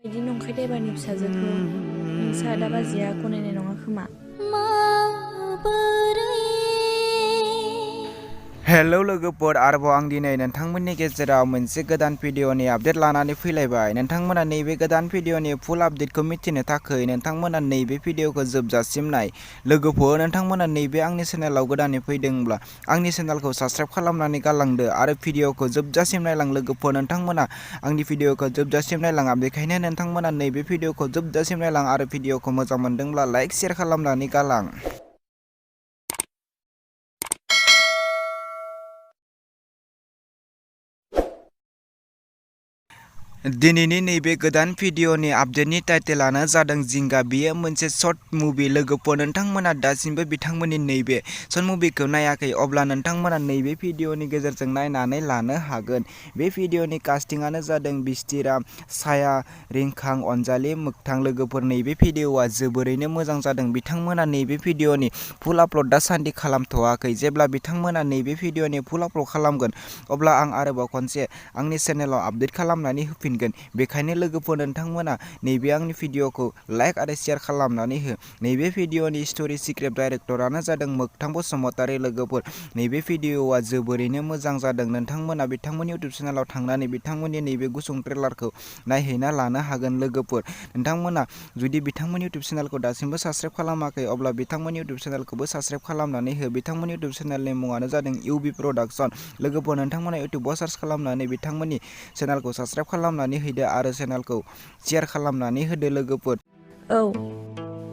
बायदि नंखाय दायबानि फिसाजोखौ नोंसा आदा बाजैया गनायनाय नङा खोमा। हेलौ लोगोफोर, आरोबाव आं दिनै नोंथांमोननि गेजेराव मोनसे गोदान भिडिअनि आपडेट लानानै फैलायबाय। नोंथांमोना नैबे गोदान भिडिअनि फुल आपडेटखौ मिथिनो थाखाय नोंथांमोना नैबे भिडिअखौ जोबजासिम नाय। लोगोफोर, नोंथांमोना नैबे आंनि चेनेलाव गोदानै फैदोंब्ला आंनि चेनेलखौ साबस्क्राइब खालामनानै गालांदो आरो भिडिअखौ जोबजासिम नायलां। लोगोफोर, नोंथांमोना आंनि भिडिअखौ जोबजासिम नायलाङा, बेखायनो नोंथांमोना नैबे भिडिअखौ जोबजासिम नायलां आरो भिडिअखौ मोजां मोनदोंब्ला लाइक शेयार खालामनानै गालां। दिनैनि नैबे गोदान भिडिअनि आपडेटनि टाइटेलानो जादों जिंगा। बेयो मोनसे शर्ट मुभि। लोगोफोर, नोंथांमोना दासिमबो बिथांमोननि नैबे शर्ट मुभिखौ नायाखै, अब्ला नोंथांमोना नैबे भिडिअनि गेजेरजों नायनानै लानो हागोन। बे भिडिअनि कास्टिंआनो जादों बिस्तिराम, साया, रिंखां, अनजालि, मोगथां। लोगोफोर, नैबे भिडिअआ जोबोरैनो मोजां जादों। बिथांमोना नैबे भिडिअनि फुल आपल'ड दासान्दि खालामथ'वाखै। जेब्ला बिथांमोना नैबे भिडिअनि फुल आपल'ड खालामगोन, अब्ला आं आरोबाव खनसे आंनि चेनेलाव आपडेट खालामनानै होफिनगोन। बेखायनो लोगोफोर, नोंथांमोना नैबे आंनि भिडिअखौ लाइक आरो शेयार खालामनानै हो। नैबे भिडिअनि स्ट'रि स्क्रिप्ट डाइरेक्टरानो जादों मोगथां बसुमतारी। लोगोफोर, नैबे भिडिअआ जोबोरैनो मोजां जादों। नोंथांमोना बिथांमोननि इउटुब चेनेलाव थांनानै बिथांमोननि नैबे गुसुं ट्रेलारखौ नायहैना लानो हागोन। लोगोफोर, नोंथांमोना जुदि बिथांमोननि इउटुब चेनेलखौ दासिमबो साबस्क्राइब खालामाखै, अब्ला बिथांमोननि इउटुब चेनेलखौबो साबस्क्राइब खालामनानै हो। बिथांमोननि इउटुब चेनेलनि मुङानो जादों इउबि प्रडाक्सन। लोगोफोर, नोंथांमोना इउटुबाव सार्च खालामनानै बिथांमोननि चेनेलखौ साबस्क्राइब खालामनानै होदो आरो चेनेलखौ शेयार खालामनानै होदो। लोगोफोर, औ,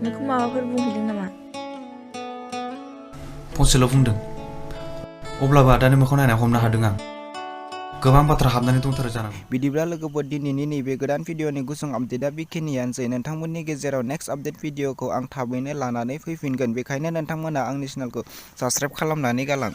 नोंखौ माबाफोर बुंहैदों नामा? फंसेल' बुंदों, अब्लाबो आदानि मोखां नायना हमनो हादों आं। गोबां बाथ्रा हाबनानै दंथारो जानांगौ। बिदिब्ला लोगोफोर, दिनैनि नैबे गोदान भिडिअनि गुसुं आपडेटआ बेखिनियानोसै। नोंथांमोननि गेजेराव नेक्स्ट आपडेट भिडिअखौ आं थाबैनो लानानै फैफिनगोन। बेखायनो नोंथांमोना आंनि चेनेलखौ साबस्क्राइब खालामनानै गालां।